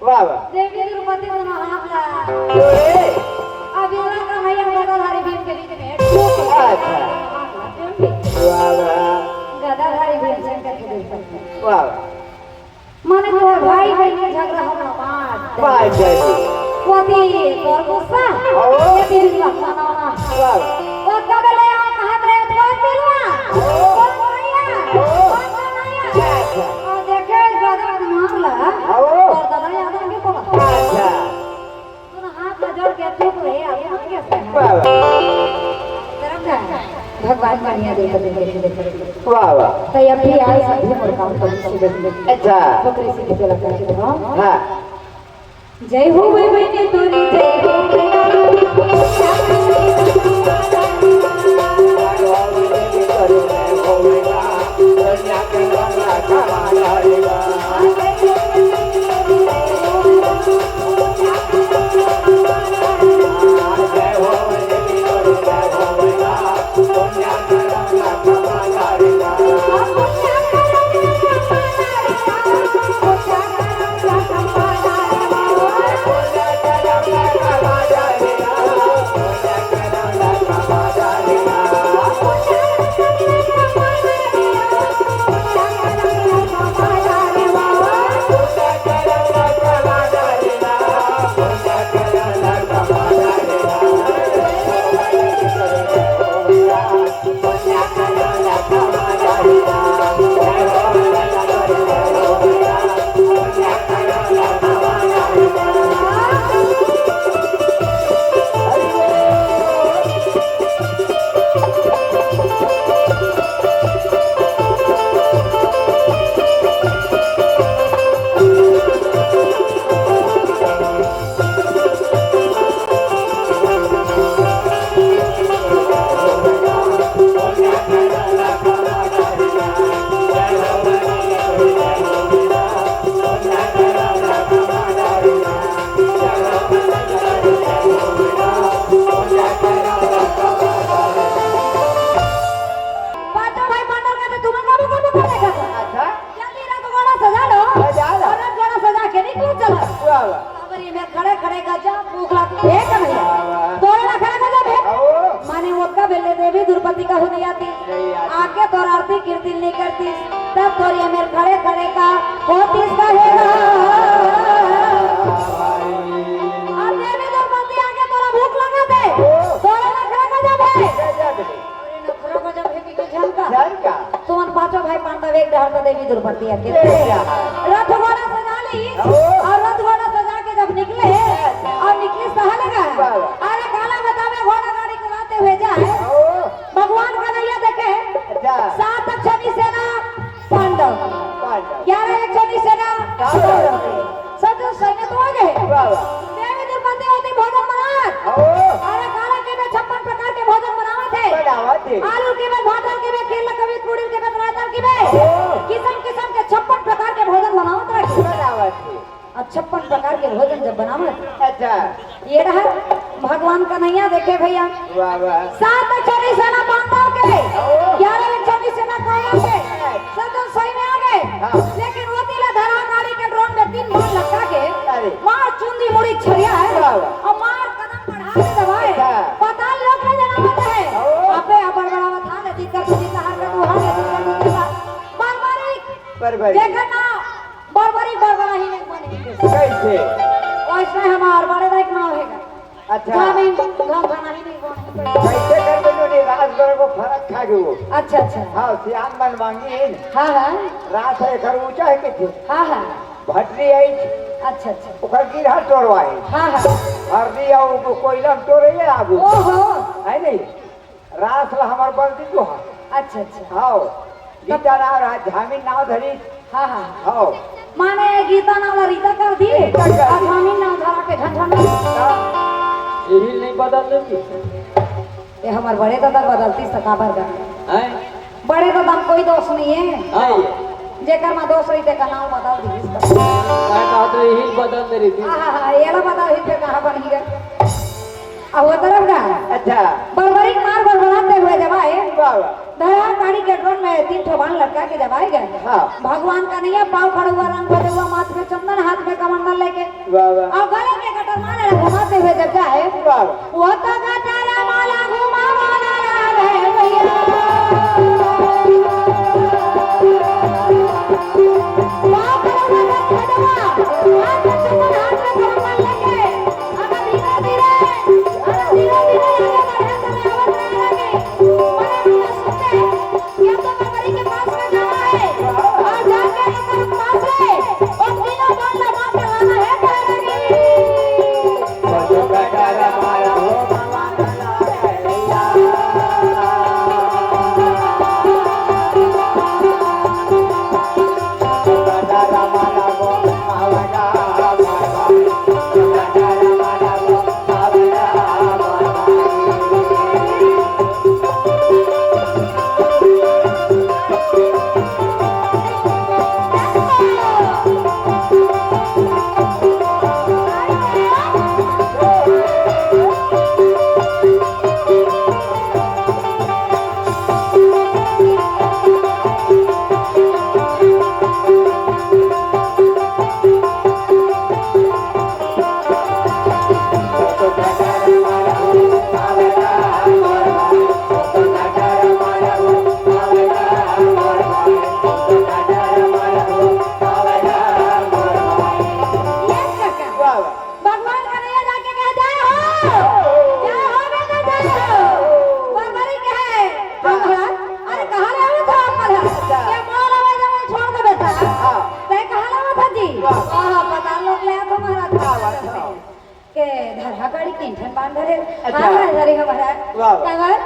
वाह, वाह। देवी द्रौपदी दोनों हाथ ला। अरे। अब यहाँ का मैया गदाधारी भीम के बीच में। अच्छा। वाह, वाह। गदाधारी भीमसेन करके देख सकते हैं। वाह, वाह। माने तोर भाई बहन के झगड़ा होना बात। बात है। पति तोर गुस्सा, ओ। पति भी बात माना। वाह। ओ कबे ले आओ, कहाँ ले आओ, तोर पिलवा? ओ। तोर भैया? ओ। तोर कन्हैया? अच्छा। और देखे, गधा मार ला। ओ। तोर दादा याद आ गया, बाबा। अच्छा। तोर हाथ में जोड़ के चुप रहे, अब हम कैसे हैं? वाह, वाह। तरफ जा। भगवान बढ़िया दे, दे, दे, दे, दे। वाह, वाह। तो अब भी आए, सब भी मोर काम करी से दे। अच्छा। बकरी से किसे लगा के दिखाओ। हाँ। जय हो वे बहने तोरी, जय हो वे। पति कहू नहीं आती। नहीं आती। आके तोर आरती कीर्ति नहीं करतीस, तब तोर ये मेर खड़े खड़े का होतीस का हेगा। अब देवी द्रौपदी आके तोला भूख लगा दे, तोला नखरा का जब है। नखरा का जब है कि झलका। झलका। तुमन पांचों भाई पांडव एक डहर का देवी द्रौपदी आके। ए यार। रथ घोड़ा सजा ली। ओ। और रथ घोड़ा सजा के जब निकले, और निकले सहल गए। वाह, वाह। अरे काला बतावे घोड़ा गाड़ी चलाते हुए जाए। ओ। भगवान कन्हैया देखे, अच्छा। सात अक्षोणी सेना पांडव, पांडव। ग्यारह अक्षोणी सेना कौरव। कौरव। सब जो सैन्य तो आ गए। वाह, वाह। देवी द्रौपदी होती भोजन बनावत। ओ। अरे काला के में छप्पन प्रकार के भोजन बनावत है। बनावत है। आलू के में, भाटा के में, केला के में, पूड़ी के में, रायता के में। ओ। किस्म किस्म के छप्पन प्रकार के भोजन बनावत रखे। बनावत है। अब छप्पन प्रकार के भोजन जब बनावत, अच्छा। ये रहा भगवान कन्हैया देखे भैया। वाह, वाह। सात अक्षोणी सेना पांडव के, ओ। ग्यारह अक्षोणी सेना कौरव के, सब जन सही में आ गए। हाँ। लेकिन वो तिला धरा गाड़ी के ड्रोन में तीन बाण लटका के, अरे। मार चुंदी मुड़ी छरिया है, वाह, वाह। और मार कदम बढ़ा के दबाए। अच्छा। पाताल लोक में जनावत है। ओ। आपे अबर बड़ा था, लेकिन कर तुझे कहा कर तू हाँ, लेकिन कर तुझे कहा। बर्बरी। बर्बरी। देखा ना, बर्बरी, बर्बरा ही नहीं बने। कैसे? वैसे हमार बड़े दाई के नाम है। अच्छा। जामिन, गाँव खाना ही नहीं बने। कैसे कर देनो नहीं, राजगढ़ को फरक खा गयो। अच्छा, अच्छा। हाँ, सियान मन मांगी है। हाँ, हाँ। रास है, घर ऊंचा है किथे। हाँ, हाँ। भटरी आई। अच्छा, अच्छा। ओकर गिरहर तोड़वा है। हाँ, हाँ। हरदी और वो कोयला में तोड़े ये आगू। ओहो। है नहीं? रास ला हमर बंदी तो हा। अच्छा, अच्छा। हाव। गीता नाव रहा, झामिन नाव धरी। हाँ, हाँ। हाव। माने गीता नाव ला रीता कर दी, रीता कर दी। और झामिन नाव धरा के झंझन। हाँ। यही नहीं बदल देती। ये हमर बड़े दादा बदलती सकाबर का। हैं? बड़े दादा में कोई दोष नहीं है। हाँ। जेकर में दोष रही, तेकर नाव बदल दी। मैं कहत रही, यही बदल दे रही थी। हाँ, हाँ, हाँ, ये ला बदल ही, फिर कहाँ बन गया? अब वो तरफ का अच्छा। बर्बरी मार बरबराते हुए जब आए, वाह, वाह। धरा गाड़ी के ड्रोन में तीन ठो बाण लटका के जब आए गए। हाँ। भगवान कन्हैया पाँव खड़ा हुआ, रंग बजे हुआ, माथ में चंदन, हाथ में कमंडल लेके। वाह, वाह। और गले के गटर माला घुमाते हुए जब जाए, वाह, वाह। वो तो गटर माला घुमावला रे भैया। पाँव खड़ा हुआ, रंग बजे हुआ, हाथ में चंदन, हाथ में कमंडल लेके। अब धीरे धीरे, अब धीरे धीरे आगे बढ़े, चले आवत रहे लगे। बड़े भैया सुनते हैं कि अब तो बर्बरी के पास में जाना है और जाके ओकर पास से उन तीनों बाण लगा के लाना है, कह रही। वाह, वाह। भगवान कन्हैया जाके कहे, "जय हो, जय हो बेटा, जय हो।" बर्बरी कहे, "हाँ महाराज, अरे कहाँ ले आवत हो आप महाराज? अच्छा। ये माल आवे जब छोड़ दे बेटा।" हाँ। "तै कहाँ ले आवत हो जी?" वाह। "हाँ, हाँ, पता लोग ले आवत हो महाराज।" वाह, वाह, वाह। के धरा गाड़ी तीन ठन बांध धरे। अच्छा। हाँ, हाँ, धरे हो महाराज। वाह, वाह। काबर?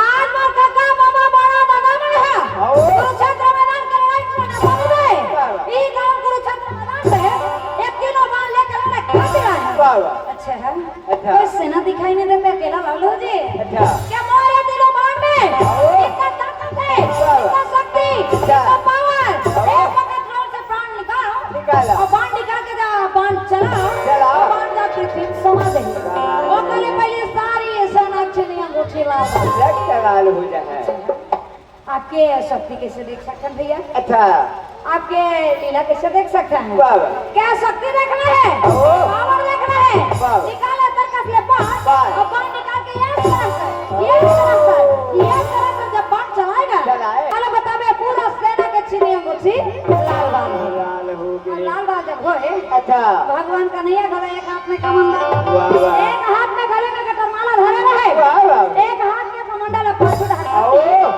आज मोर कका, मामा, बड़ा दादा मन ह आओ। कुरुक्षेत्र मैदान के लड़ाई में अपन दे। वाह, वाह। ई गांव कुरुक्षेत्र मैदान में एक तीनों बाण लेके लड़े खातिर आए हैं। वाह, वाह। अच्छा है। अच्छा। कोई सेना दिखाई नहीं देता, अकेला लालू जी। अच्छा। क्या मोरे तीनों बाण में आओ। इतना ताकत है, वाह, वाह। इतना शक्ति, अच्छा। इतना पावर, आओ। एक वक्त ड्रोन से बाण निकाल। निकाला। और बाण निकाल के जा, बाण चला। चला। और बाण जा पृथ्वी में समा गई। वाह। ओकरे पहले सारी सेना चली अंगूठी लाल। रक्त लाल हो जाए। आपके शक्ति कैसे देख सकते हैं भैया? अच्छा। आपके लीला कैसे देख सकते हैं? वाह, वाह। क्या शक्ति देखना है? ओ। पावर देखना है? वाह। निकाल अंदर का से बाण। बाण। और बाण निकाल के ये तरफ से, ये तरफ से, ये अच्छा। भगवान कन्हैया घलो एक हाथ में कमंडल, वाह, वाह। एक हाथ में गले में गटरमाला धरे रहे, वाह, वाह। एक हाथ में कमंडल अपन सुधार। आओ। वाह,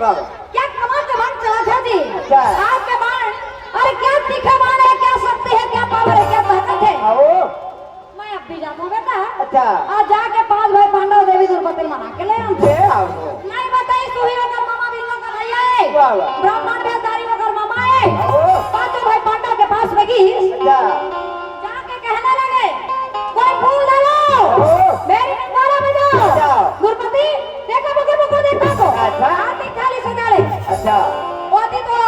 वाह। क्या कमाल के बाण चलाथे जी। अच्छा। आपके बाण, अरे क्या तीखे बाण है, क्या शक्ति है, क्या पावर है, क्या ताकत है। आओ। मैं अब भी जाता हूँ बेटा। अच्छा। आज जाके पांच भाई पांडव देवी द्रौपदी मना के ले आऊँ। ले आओ। नहीं बताई, सुही ओकर मामा बिल्लो का भैया है। वाह, वाह। ब्राह्मण वेशधारी ओकर मामा है। आओ। पांचों भाई पांडव के पास में गई। अच्छा। जाके कहने लगे, कोई फूल डालो। आओ। मेरी नगाड़ा बजाओ। अच्छा। द्रौपदी, देखो मुकुर मुकुर देखो तो। अच्छा। आरती थाली सजा ले। अच्छा। ओती तो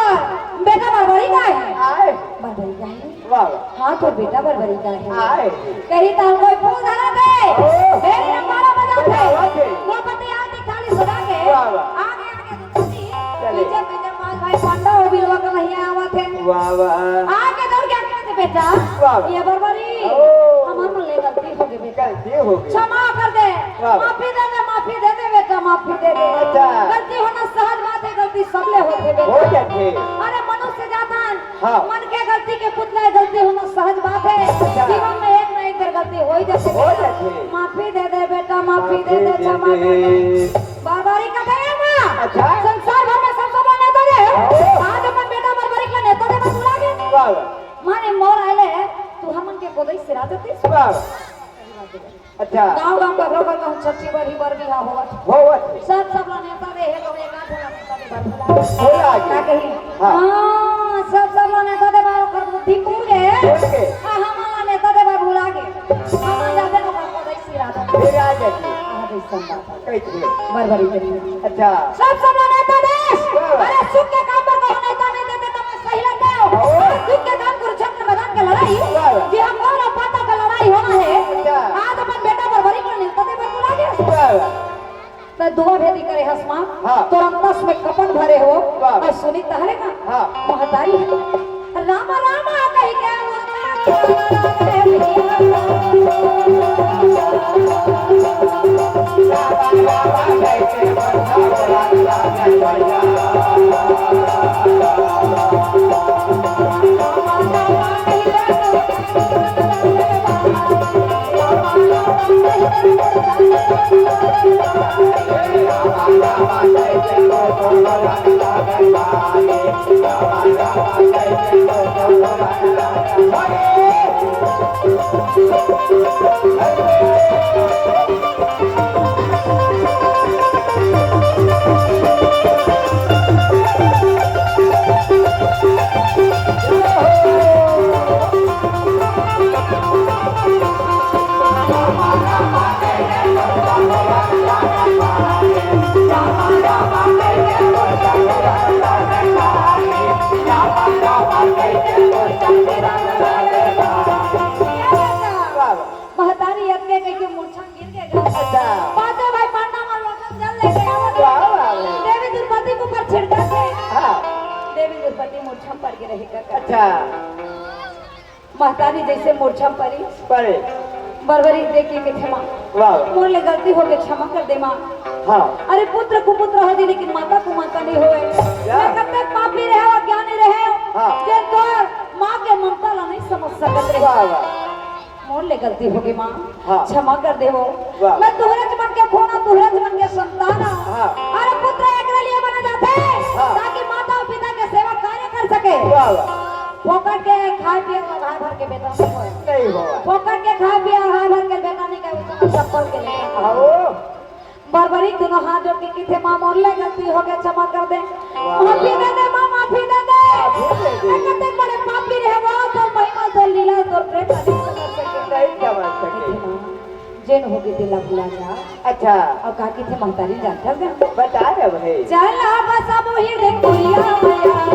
बेटा बरबरी का है। आए। बरबरी का है। वाह, वाह। हाँ, तोर बेटा बरबरी का है। आए। कही त हमको फूल धरा दे। ओ। मेरे नगाड़ा बजा दे। बजा दे। द्रौपदी आरती थाली सजा के वाह, वाह। आगे, आगे द्रौपदी, चले। पीछे, पीछे पांच भाई पांडव बिल्लो का भैया आवत है। वाह, वाह। आगे दौड़ के आगे से बेटा, वाह, वाह। ये बरबरी, ओ। हमार मन ले गलती हो गई बेटा। गलती हो गई। क्षमा कर दे, वाह। माफी दे दे, माफी दे दे बेटा, माफी दे दे। अच्छा। गलती होना सहज बात है, गलती सबले होथे बेटा। हो जाथे। अरे मनुष्य जात हन, हाँ। मन के गलती के पुतला है, गलती होना सहज बात है। अच्छा। जीवन में एक ना एक बार गलती हो ही जाथे हो बेटा। जाथे। माफी दे दे बेटा, माफी दे दे, माफी क्षमा दे कर दे। दे। बरबरी का दे ना। अच्छा। संसार भर में सबसे बड़ा नेता दे। हाँ। आज अपन बेटा बरबरी का नेता दे बस बुला के। वाह, वाह। माने मोर आले, तू हमन के गोदई सिरा देतिस। वाह। अच्छा। गाँव गाँव ककरो ककरो छट्ठी बरही बर बिहा होवत। होवत। सब सब ला नेवता दे हे, तो एक आध ला नेवता दे बर भुला। भुला गे। का कही? हाँ। हाँ, सब सब ला नेवता दे बर ओकर बुद्धि फूल गे। फूल गे। आ, हमन ला नेवता दे बर भुला गे। हमन जाते न ओकर गोदई सिरा दे। फिर आ जाती। आ, जैसन बात। कैसे? बरबरी के। अच्छा। सब सब ला नेवता दे। हाँ। अरे, सुख के काम बर कहूँ नेवता नहीं देते तो सही लगता है। हाँ। आज दिन के काम कुरुक्षेत्र मैदान के लड़ाई, वाह, वाह। जी हाँ, कौन और पाता का लड़ाई होना है। अच्छा। आज अपन बेटा बरबरी को नेवता दे बर बुला दे। वाह, वाह। तो दुआ भेदी करे हस माँ, हाँ। तोर अंतस में कपट भरे हो, वाह। और सुनी तहरे का हाँ। महतारी है। रामा रामा कहि के महतारी अतके कहिके मूर्छा गिर के गा। अच्छा। पांचों भाई पांडव मन लोटन जल लेके आवत हे। वाह, वाह, वाह। देवी द्रौपदी के ऊपर छिड़कत हे। हाँ। देवी द्रौपदी मूर्छा पड़ गे रहे का। अच्छा। महतारी जैसे मूर्छा परी। परे। बरबरी देख के कथे माँ। वाह। मोर ले गलती हो गे, क्षमा कर दे माँ। हाँ। अरे पुत्र कुपुत्र हो जी, लेकिन माता कुमाता नहीं होय। क्या? मैं कब तक पापी रहे, अज्ञानी रहे। हाँ। जे तोर माँ के ममता ला नहीं समझ सकत रहे। वाह, वाह। मोर ले गलती हो गे माँ, हाँ। क्षमा कर दे हो। वाह। मैं तुहरेच मन के खून हूँ, तुहरेच मन के संतान हूँ। हाँ। अरे पुत्र एकरे लिए बने जाथे, हाँ। ताकि माता और पिता के सेवा कार्य कर सके। वाह, वाह। फोकट के खाए पिए ला भाई भर के बेटा नहीं होय। नहीं होय। फोकट के खाए पिए ला भाई भर के बेटा नहीं कहे, उसको चप्पल के लेके आओ। बरबरी दोनों हाथ जोड़ के कथे, "माँ, मोर ले गलती हो गे, क्षमा कर दे।" वाह। माफी दे दे, माँ, माफी दे दे। माफी दे दे। मैं कतेक बड़े पापी रहे वो, तोर महिमा, तोर लीला, तोर प्रेम नहीं समझ सके। नहीं समझ सके। कथे, "माँ, जेन हो गे तेला भुला जा।" अच्छा। अउ का कथे महतारी जानथस गा? बता रे भाई। चला बस अब हृदय कुरिया मया।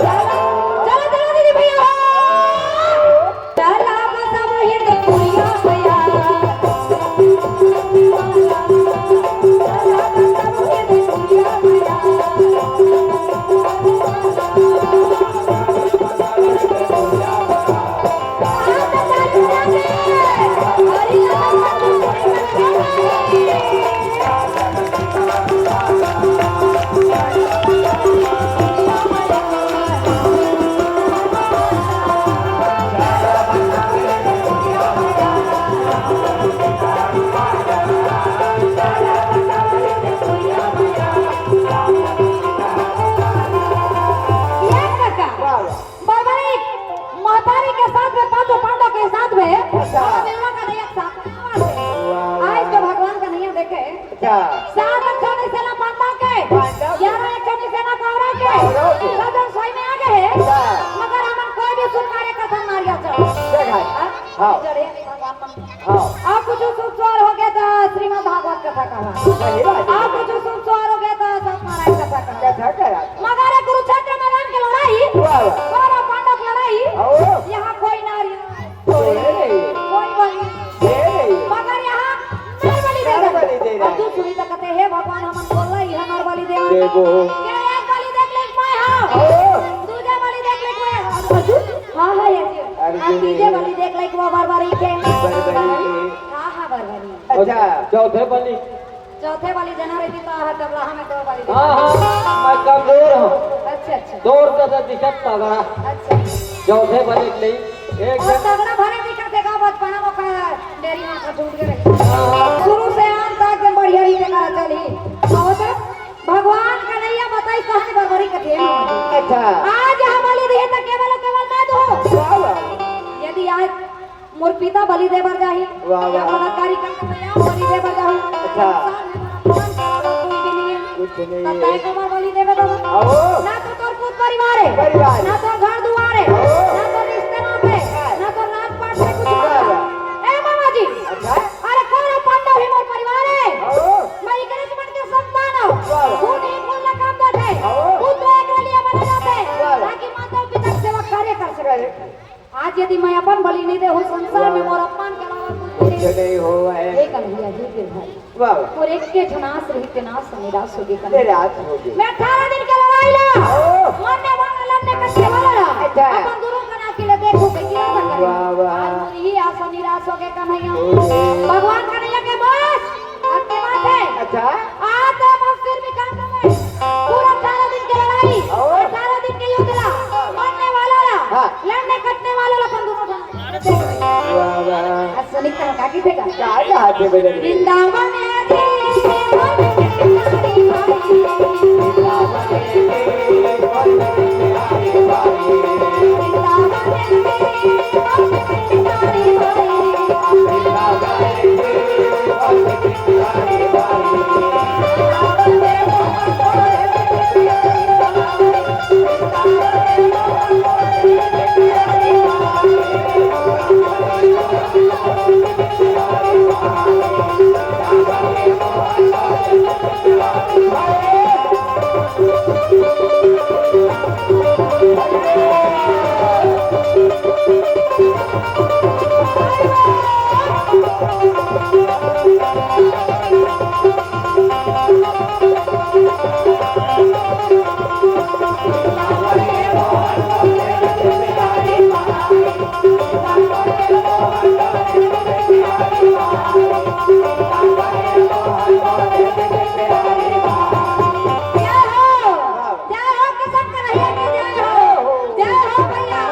चलो, चलो दीदी भैया। अच्छा। सात एक ठो निसेना पांडव के, पांडव के। ग्यारह एक ठो निसेना कौरव के। कौरव के। सब झन सोई में आ गे हे। अच्छा। मगर हमन कोई भी शुभ कार्य करथन नारियल चढ़ा। चढ़ा। हाँ? हाँ। चढ़े भगवान मन। हाँ। अउ कुछ शुभ सोहर हो गे त श्रीमद् भागवत कथा कहा। सही बात हे। अउ कुछ शुभ सोहर हो गे त सत्यनारायण कथा कहा। कथा कहा। मगर ये कुरुक्षेत्र मैदान के लड़ाई, वाह, वाह। कौरव पांडव के लड़ाई, हाँ। यहाँ कोई नारियल तोड़े नहीं। कोई बलि। दे नहीं। मगर यहाँ नर बलि दे नर बलि दे रहा है। अब दूसरी तो कहते, "हे भगवान, हमन बोल रही है नर बलि देवा।" देबो। क्या एक बलि देख ले मैं हाँ? ओ। दूजा बलि देख ले मैं हाँ? अर्जुन? हाँ, हाँ, ये जी। अर्जुन। अब तीजे बलि देख ले वो बरबरी के। बरबरी के। हाँ, हाँ, बरबरी। अच्छा। चौथे बलि। चौथे वाली जना रही तो आहा तबला हमें तो वाली हाँ, हाँ, मैं कमजोर हूँ। अच्छा, अच्छा। तोर से तो दिखत तगड़ा। अच्छा। चौथे वाली नहीं, एक और जन तगड़ा भले दिखत हे का बचपना में का डेरी में का टूट के रही। हाँ। शुरू से अंत तक एकदम बढ़िया रीते का चली। और तो भगवान कन्हैया बताई कहानी बरबरी के खेल। अच्छा। आज हम वाली देह तक केवल, केवल मैं तो हूँ। वाह, वाह। यदि आज मोर पिता बलि दे बर जाही, वाह, या वाह। बलात्कारी करके तैयार बलि दे बर जाही। अच्छा। संसार में मोर अपमान के अलावा कोई भी नहीं है। कुछ नहीं ना है। तय कमर बलि देवे तो आओ। ना तो तोर पूत परिवार है, परिवार। ना तोर घर दुआर है, आओ। ना तोर रिश्ते नाते, हाँ। ना तोर राजपाट से कुछ वाह, वाह। ए मामा जी, अच्छा। अरे कौरव पांडव ही मोर परिवार है। आओ। मैं इकरे मन के संतान हूँ। वाह, वाह। खून ही खून ला काम देथे। आओ। पुत्र एक लिए बने जाते, वाह, वाह। ताकि माता पिता के सेवा कार्य कर सके। करे। आज यदि मैं अपन बलि नहीं देहूँ, संसार में वाह। मोर अपमान के अलावा कुछ कुछ नहीं। नहीं होवय। हे कन्हैया, हे गिरधारी। वाह, वाह। मोर एक के ठन आस रहिस, तेन आस निराश होगे कन्हैया। निराश होगे। मैं अठारह दिन के लड़ाई ला ओ। मरने वाला, लड़ने कटने वाला ला। अच्छा। अपन गुरु बना के ले देखो के गिरा था कन्हैया। वाह, वाह। आज मोर ही आस निराश होगे कन्हैया। ओ। भगवान कन्हैया के बस अतके बात है। अच्छा। आज तो हम सिर भी काट देंगे। पूरा अठारह दिन की लड़ाई, और? अठारह दिन के युद्ध ला, मरने वाला ला, हाँ। लड़ने कटने वाला ला, अपन दोनों जन। वाह, वाह। आज सोनिक का का की देगा? का का हाथ में बेटा? वृंदावन में आके जय हो, जय हो किशन कन्हैया की जय हो, जय हो भैया,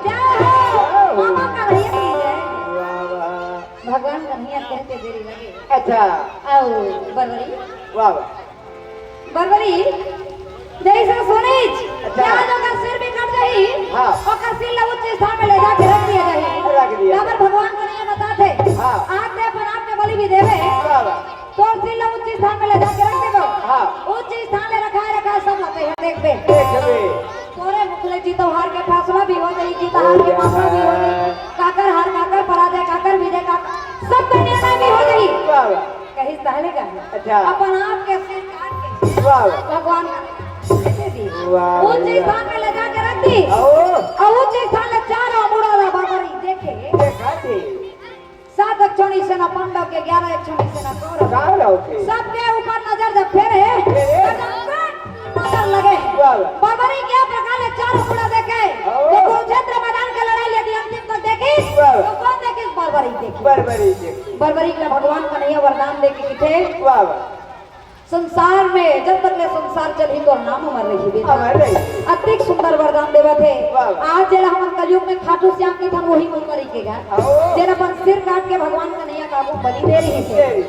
जय हो मामा कन्हैया की जय। वाह, वाह। भगवान कन्हैया कहते देरी लगे। अच्छा। आओ, बरबरी। वाह, वाह। बरबरी, जैसे सुनीच, अच्छा। कि आज ओकर सिर भी कट जाही, हाँ। ओकर सिर ला उच्च स्थान में ले जाके रख दिया जाही। रख दिया। काबर भगवान कन्हैया बताथे, हाँ। आज ते अपन आप के बलि भी देवे, वाह, वाह। तोर सिर ला उच्च स्थान में ले जाके रख देबो। हाँ। उच्च स्थान ले रखाए, रखाए सब ला तैं देखबे। देखबे। तोरे मुख ले जीत हार के फैसला भी हो जाही, जीत हार के फैसला भी हो जाही। काकर हार, काकर पराजय, काकर विजय, काकर सबका निर्णय भी हो जाही। वाह, वाह। कहिस तहले का? अच्छा। अपन आप के सिर काट के वाह, वाह। भगवान का दे दी। वाह, उच्च वाह। स्थान में ले जाके रख दी। आओ। और उच्च स्थान ले चारों मुड़ा ला बरबरी देखे। देखा थी। सात एक ठो निसेना पांडव के, ग्यारह एक ठो निसेना कौरव। कौरव के। सबके ऊपर नजर जब फेरे, फेरे। तो जब नजर लगे। वाह, वाह। बरबरी के प्रकार ले चारों मुड़ा देखे। आओ। तो कुरुक्षेत्र मैदान के लड़ाई यदि अंतिम तक देखी, वाह, वाह। तो कौन देखी? बरबरी देखी। बरबरी देखी। बरबरी के भगवान कन्हैया वरदान दे के किथे। वाह, वाह। संसार में जब तक ले संसार चलही तोर नाम अमर रही बेटा। अमर रही। अतिक सुंदर वरदान देवत हे। वाह, वाह। आज जेला हमन कलयुग में खाटू श्याम कहिथन वही बरबरी के गा। आओ। जेला अपन सिर काट के भगवान कन्हैया का आगू बलि दे रही दे थे। रही।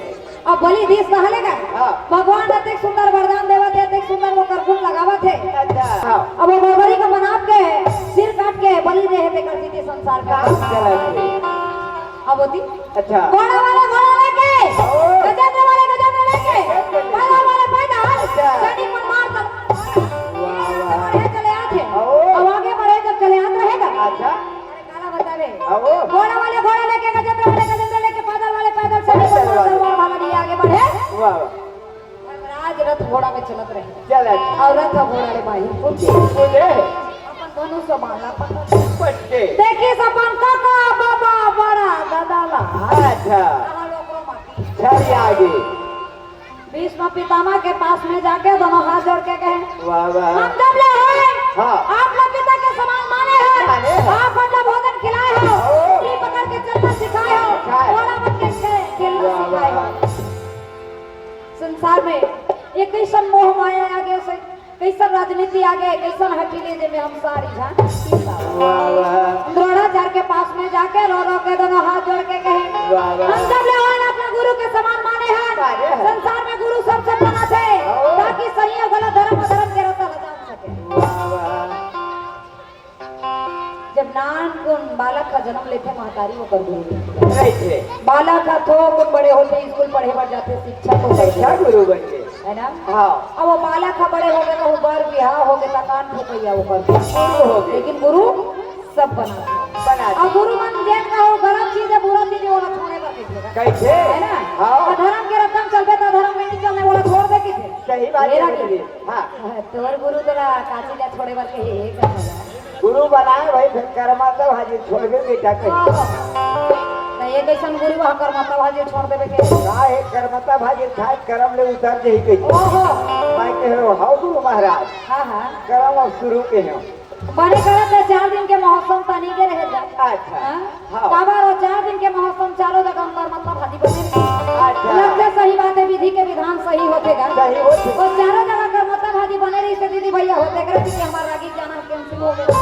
अब बलि दिस तहले का? हाँ। भगवान अतिक सुंदर वरदान देवत हे, अतिक सुंदर ओकर गुण लगावत हे। अच्छा। हाँ। अब वो बरबरी का मनाप के सिर काट के बलि दे हे, तेकर सेती संसार का काम चलत हे। अब होती? अच्छा। घोड़ा वाला घोड़ा लेके, ओ। गजेंद्र वाले गजेंद्र लेके, वाह, वाह। धर्मराज रथ घोड़ा में चलत रहे। चलत। अउ रथ घोड़ा ले बाहिर कूद गे। कूदे। अपन धनुष बाण ला पकड़। पटके। देखिस अपन काका, बाबा, बड़ा दादा ला। अच्छा। कहाँ लोग रो माटी। छरिया गे। भीष्म पितामह के पास में जाके दोनों हाथ जोड़ के कहे, वाह, वाह। हम जब ले हैं, हाँ। आप लोग पिता के समान माने हैं, माने हैं। आप बंदा भोजन खिलाए हो, ओ। उंगली पकड़ के चलना सिखाए हो, सिखाए। घोड़ा बन के खे-, खेलना वाह, सिखाए हो। वाह। संसार में ये कैसन मोह माया आ गया से, कैसन राजनीति आ गया, कैसन हठीली, जेमे हम सारी झन पीसा। वाह, वाह। द्रोणाचार्य के पास में जाके रो रो के दोनों हाथ जोड़ के कहे, वाह, वाह। हम सब ले हन अपना गुरु के समान माने हैं। माने हैं। संसार में गुरु सबसे बड़ा थे, हाँ। ताकि सही अउ गलत, धर्म अधर्म के रस्ता ला जान सके। वाह, वाह। जब नानकुन बालक का जन्म लेथे, महतारी ओकर गुरु। रहिथे। बालक ह थोकुन बड़े होथे, स्कूल पढ़े बर जाथे, शिक्षा तो करथे। शिक्षा गुरु बनथे। है ना? हाँ। अब वो बालक ह बड़े होगे, तो बर बिहाव होगे, त कान ठोकइया ओकर। गुरु होगे। लेकिन गुरु सब बना। बना। अब गुरु मन जेन का हो, गलत चीज है, बुरा चीज है, ओला छोड़े बर कहिथे। कहिथे? है ना? हाँ। अउ धर्म के रस्ता में चलबे, त धर्म में नहीं चलने, ओला छोड़ दे कहिथे। सही बात ये है, रागी। हाँ। तोर गुरु तोला का चीज ला छोड़े बर कहे, हे कहे। गुरु बनाए भाई, फिर करमत्ता भाजी छोड़बे बेटा कहीं। त ये कैसन गुरु ह करमत्ता भाजी छोड़ देबे के? का हे करमत्ता भाजी खाए करम ले उतर जही कहीं। ओहो। मैं कहे, "हौ गुरु महाराज, हाँ, हाँ। करम अब शुरू के हो।" बने करत हे, चार दिन के महोत्सव तनी के रहे जा। अच्छा। हाँ? हाँ। काबर वो चार दिन के महोत्सव चारों जगह करमत्ता भाजी बने रही। अच्छा। लगथे सही बात है, विधि के विधान सही होथे गा। सही होथे। वो चारों जगह करमत्ता भाजी बने रही से दीदी भैया होथे करे कि हमार रागी जाना cancel हो गया।